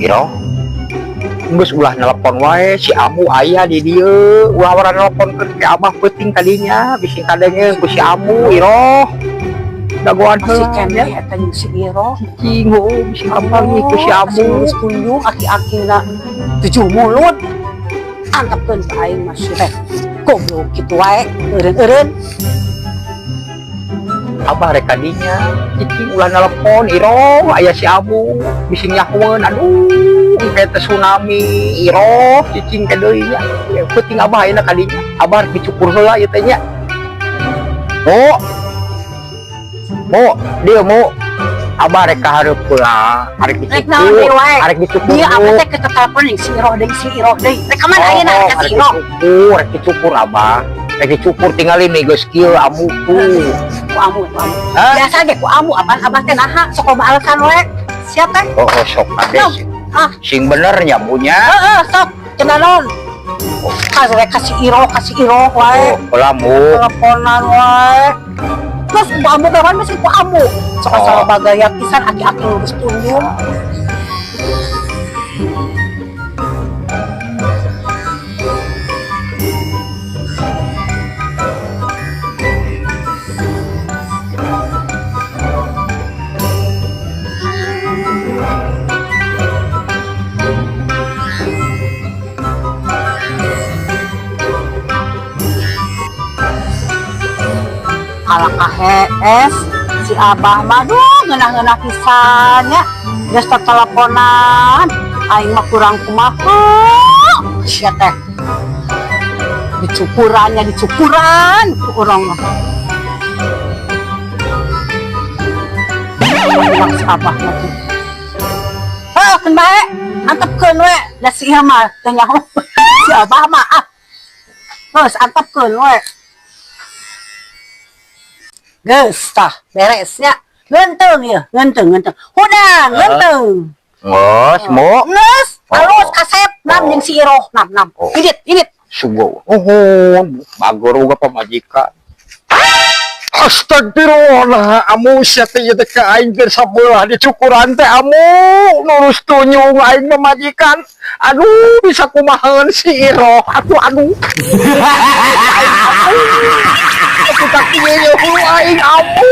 Iro, geus ulah nelpon wae, si Amu aya di dieu. Ulah wara nelpon ke Abah peuting tadinya, bisi kadenge ku si Amu, Iro. Dagoan Masih heula keneh nya. Eta jeung si Iro. Cicing heuh, bisi kapanggih ku si Amu. Geus tunjung aki-akina tujuh mulut. Antepkeun ka aing mah si teh. Goblok kitu wae, eureun-eureun. Abah rek kadinya, cicing ulah nelpon, Iro, aya si Amu, bisi nyahoeun, aduh, kayak teh tsunami, Iro, cicing ke deui nya. Ya, peuting Abah ayeuna kadinya. Abah rek dicukur heula ieu teh nya. Mu. Mu, dieu Mu. Abah rek ka hareup heula, arek Rek naon dicukur. deui wae? Arek dicukur. Dia Mu. apa teh ke telepon jeung si Iro deui, si Iro deui. Rek ka mana ayeuna Oh, rek ka si arek Iro? dicukur, rek dicukur Abah. Rek dicukur tinggalin nih geus kieu Amu tuh. Ku Amu, ku Amu. Hah? Biasa ge ku Amu, apaan Abah teh naha sok loba alasan we. Siap teh? Oh, sok kades. Ah. Sing bener nya punya. Heeh, sok cenah naon? Kasih kasih Iro, kasih Iro wae. Oh, heula Mu. Teleponan wae. Terus ku Amu kawan masih ku Amu. Sok Oh. asa bagaya pisan aki-aki ngurus tunjung. Kalah kahees si Abah mah, duh, ngeunah-ngeunah pisan nya. Geus teteleponan aing mah kurang kumaha sia teh, dicukurannya dicukuran ku urang mah. Kurang si Abah mah tuh. Heuh, keun bae, antepkeun we da si ieu mah teu nyaho si Abah mah, ah. Geus, antepkeun we. Geus tah, beres nya. Ngeunteng ieu, ngeunteng, ngeunteng. Hudang, ngeunteng. Geus, Mu. Geus, halus kasep nam Oh. jeung si Iroh nam nam. Oh. Indit, indit. Sungguh. Uhun, bagor uga pamajikan. Astagfirullah, Amu, sia teh ieu teh ka aing teh sabelah dicukuran teh, Amu, nurus tunyung aing pamajikan. Aduh, bisa kumaheun si Iroh. Aduh, aduh. Aing, aduh. Aku tak kieu aing, Amu.